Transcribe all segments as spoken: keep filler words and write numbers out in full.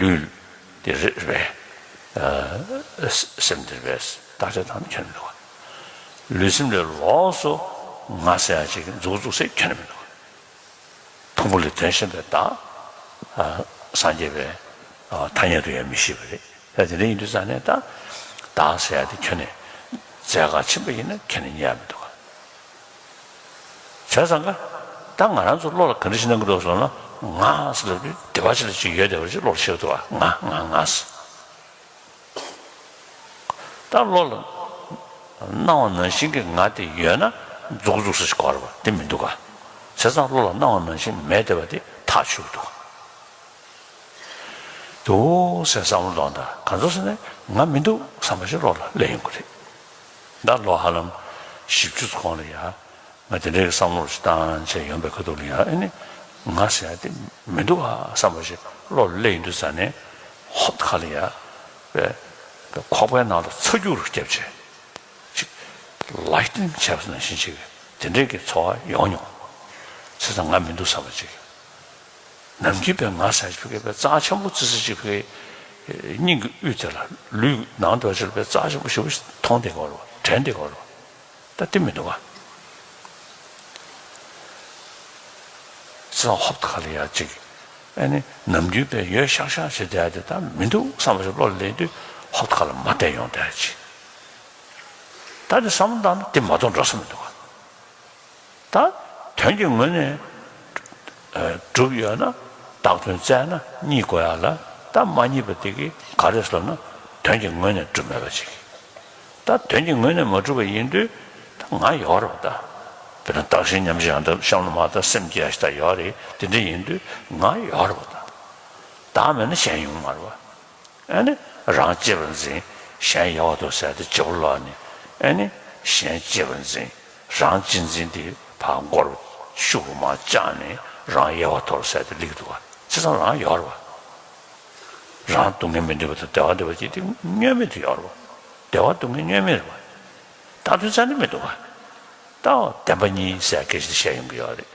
ལུས་དེ་རེད་པས། ཨ་སེམས་དེ་རེད་པས། བརྟག་དཔྱད་བཏང་ན་ཁྱོན་ནས་མི་འདུག་ག། ལུས་སེམས་ལས་ལོགས་སུ་ང་ཟེར་ཡ་ཅིག་འཛུགས་འཛུགས་ཟེར་ཁྱོན་ནས་མི་འདུག་ག། ཕུང་པོ་ལས་དོན་གཞན་པའི་བདག་ཨ་སངས་རྒྱས་པའི་ཨ་ཐ་སྙད་དུ་ཡང་མི་བཞེད་པ་རེད། ད་དེ་འདྲ་ཡིན་དུས་ཙང་ནས་ད་བདག་ཟེར་ཡ་དེ་ཁྱོན་ནས་རྫས་གང་ཕྱིན་པ་ཡིན་ན་ཁྱོན་ནས་རྙེད་ཡ་མི་འདུག་ག། བྱས་ཙང་ཀ་ད་ང་རང་ཚོ་བློ་ལ་ག་འདྲ་ཞིག་སྣང་གི་འདུག་ཟེར་ན། ང་ཟེར་ལབ་དུས་སྡེ་པ་ཅིག་ལ་ཅིག་ཡོད་བསྡད་པ་ཅིག་བློ་ལ་ཤར་གི་འདུག་ག། ང་ང་ང་ཟེར། ད་བློ་ལ་སྣང་བ་ནང་བཞིན་གྱི་ང་དེ་ཡོད་ན་འཛུགས་འཛུགས་ས་ཞིག་གོ་ར་བ་དེ་མི་འདུག་ག། བྱས་ཙང་བློ་ལ་སྣང་བ་ནང་བཞིན་མེད་བསྡད་པ་དེ་ཐག་ཆོད་ཀྱི་འདུག་ག། འདུག་ཟེར་བསམ་བློ་གཏོང་དང་། གང་ཚོད་ཟེར་ན་ང་མི་འདུག་བསམ་པ་ཞིག་བློ་ལ་སླེབས་ཡོང་གི་རེད། ད་ལོ་ཧ་ལམ་བཞི་བཅུ་ཙམ་གོང་ལ་ཡ། ང་དེ་འདྲའི་བསམ་བློ་ཞིག་བཏང་བྱས་ཡོང་པའི་ཁ་ཐུག་ལ་ཡང་ཨ་ནི་ང་ཟེར་ཡ་དེ་མི་འདུག་ཨ་བསམ་པ་ཞིག་བློ་ལ་སླེབས་ཡོང་དུས་ཙ་ནས་ཧོབ་ཁ་ལ་ཡ་པའི་ཁོག་པའི་ནང་ལ་ཚ་རྒྱུག་རུ་བརྒྱབ་བྱས་ཅིག་ལའི་ཊིང་བྱས་པ་ནང་བཞིན་ཅིག་དེ་འདྲའི་གི་ཚོར་བ་ཡོང་མྱོང་། བྱས་ཙང་ང་མི་འདུག་བསམ་པ་ཅིག་ནམ་རྒྱུན་པའི་ང་ཟེར་ཅིག་ཕ་གིའི་རྩ་ཆེན་པོ་ཙི་ཙི་ཅིག་ཕ་གིའི་སྙིང་གི་དབུས་དེ་ལ་ལུས་ནང་དུ་བ་ཅིག་ལ་པའི་རྩ་ཆེན་པོ་ཞེ་པོ་ཞིག་མཐོང་བསྡད་ཀྱི་ཡོད་རེད་བ། དྲན་བསྡད་ཀྱི་ཡོད་རེད་བ། ད་དེ་མི་འདུག་ག། ཙང་ཧོབ་ཁ་ལ་ཡ་ཅིག་ཨ་ནི་ནམ་རྒྱུན་པའི་ཡོད་ཤག་ཤག་བྱེད་བསྡད་ཡ་དེ་ད་མི་འདུག་བསམ་པ་ཞིག་བློ་ལ་སླེབས་དུས་ཧོབ་ཁ་ལ་མར་བསྡད་ཡོང་བསྡད་ཡ་ཅིག་ད་དེ་བསམ་བློ་བཏང་ན་དེ་མ་གཏོགས་འགྲོ་ས་མི་འདུག་ག། ད་དོན་གྱི་ངོས་ནས་གྲུབ་ཡོད་ན་བཏགས་དོན་བཙལ་ན་རྙེད་དགོས་ཡ་ལ། ད་མ་རྙེད་པ་དེ་གིས་ག་རེ་ཟེར་ན་དོན་གྱི་ངོས་ནས་གྲུབ་མེད་པ་ཅིག་ད་དོན་གྱི་ངོས་ནས་མ་གྲུབ་པ་ཡིན་དུས་ད་ང་ཡོད་རེད་བ། ད་དཔེར་ན་བདག་གཞན་མཉམ་བརྗེ་ཡང་དག་གཤམ་ལ་མ་ད་སེམས་སྐྱེ་ཡ་ཞིག་ད་ཡོད་རེད། དེ་འདྲ་ཡིན་དུས་ང་ཡོད་རེད་བ། ད་བདག་མེད་ན་གཞན་ཡོང་མ་རེད་བ། ཨ་ནི་རང་གཅེས་པར་འཛིན། གཞན་ཡལ་བར་དོར་ཟེར་དེ་བྱེད་པོ་ལོག་ནས་ཨ་ནི་གཞན་གཅེས་པར་འཛིན། རང་གཅེས་འཛིན་དེ་ཕར་མགོར་ཤུགས་རུ་མར་བཅག་ནས་རང་ཡལ་བར་དོར་ཟེར་དེ་སླེབས་འདུག་ག། བྱས་ཙང་རང་ཡོད་རེད་བ། རང་སྡུག་བསྔལ་མི་འདོད་པ་དང་བདེ་བ་འདོད་པ་ཅིག་དེ་བསྙོན་མེད་དུ་ཡོད་རེད་བ། བདེ་བ་སྡུག་བསྔལ་བསྙོན་མེད་རེད་བ། ད་དུས་ཚོད་ནི་མི་འདུག་ག། ད་བདེན་པ་གཉིས་ཟེར་སྐད་ཆ་བཤད་ཡོང་གི་ཡོད་རེད།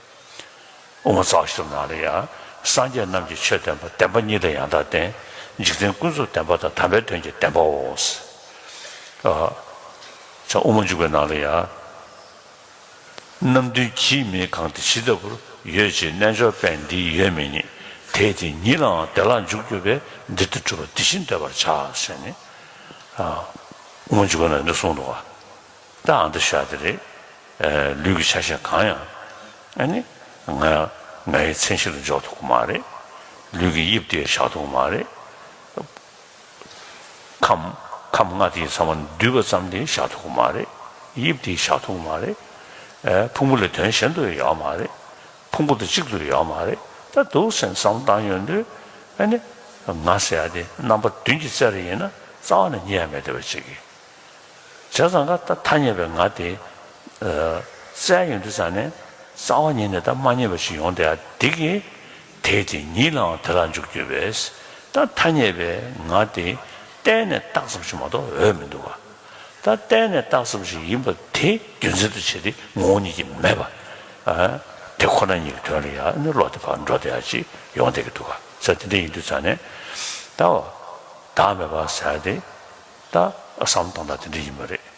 དབུ་མ་རྩ་བ་ཤེས་རབ་ནང་ལ་ཡང་སངས་རྒྱས་རྣམས་ཀྱི་ཆོས་བདེན་པ། བདེན་པ་གཉིས་ལ་ཡང་དག་བརྟེན། འཇིག་རྟེན་ཀུན་རྫོབ་བདེན་པ་དང་། དམ་པའི་དོན་གྱི་བདེན་པའོ། ཨ། ད་དབུ་མ་འཇུག་པའི་ནང་ལ་ཡང་། རྣམ་བདུན་གྱིས་མི་གང་དེ་ཇི་ལྟ་བུར། ཡོད་ཅེས་རྣལ་འབྱོར་པས་འདི་ཡོད་མི་རྙེད། དེས་དེ་ཉིད་ལའང་དེ་ལ་འཇུག་གྱུར་པས། འདིར་དེ་གྲུབ་པ་འདི་བཞིན་འདོད་པར་བྱ། ཟེར་ནས། ཨ། དབུ་མ་འཇུག་པའི་ནང་འདི་གསུངས་འདུག་ག། ད་ཨ་འདི་བཞག་དེ་རེད། ཨ། ལུས་ཀྱི་ཆ་ཤས་གང་ཡང་ཨ་ནི་ང་ངའི་མཚན་གཞི་ལ་འཇོག་ཐུབ་ཀྱི་མ་རེད། ལུས་ཀྱི་དབྱིབས་དེ་བཞག་ཐུབ་ཀྱི་མ་རེད། ཁམས་ཁམས་ལྔ་དེ་ཚང་མ་འདུས་པ་ཙམ་དེ་བཞག་ཐུབ་ཀྱི་མ་རེད། དབྱིབས་དེ་བཞག་ཐུབ་ཀྱི་མ་རེད། ཨ། ཕུང་པོ་ལས་དོན་གཞན་དུ་ཡོད་མ་རེད། ཕུང་པོ་དང་གཅིག་ཏུ་ཡོད་མ་རེད། ད་འདུག་སེ་བསམ་བློ་བཏང་ཡོང་དུས་ཨ་ནི་ང་ཟེར་ཡ་དེ་རྣམ་པ་བདུན་གྱིས་བཙལ་རེ་ཡིན་ན་རྩ་བ་ནས་རྙེད་ཡ་མེད་བསྡད་པ་ཅིག་གིས། བྱས་ཙང་ཀ་ད་ཐ་སྙད་པའི་ང་དེ་ཨ་བཙལ་ཡོང་དུས་ཙང་ནས་རྩ་བ་ཉིད་ནས་ད་མ་རྙེད་པ་ཞིག་ཡོང་བསྡད་ཡ་དེ་གིས། དེས་དེ་ཉིད་ལའང་དེ་ལ་འཇུག་གྱུར་པས། ད་ཐ་སྙད་པའི་ང་དེ་བལྟས་ནས་བཏགས་ཙམ་ཞིག་མ་གཏོགས་འོས་མི་འདུག་ག། ད་བལྟས་ནས་བཏགས་ཙམ་ཞིག་ཡིན་པ་དེ་རྒྱུ་མཚན་དུ་བྱས་ཏེ་ངོ་བོ་ཉིད་ཀྱིས་མེད་པ། ཨ། དེ་ཁོ་ན་ཉིད་ཀྱི་དོན་ལ་ཡང་ནི་བློ་དེ་ཕར་འགྲོ་བསྡད་ཡ་ཅིག་ཡོང་བསྡད་ཀྱི་འདུག་ག། ས་དེ་འདྲ་ཡིན་དུས་ཙང་ནས་ད་བདག་མེད་པ་ཟེར་ཡ་དེ་ད་བསམ་བློ་གཏོང་སྟངས་དེ་འདྲ་ཡིན་པ་རེད།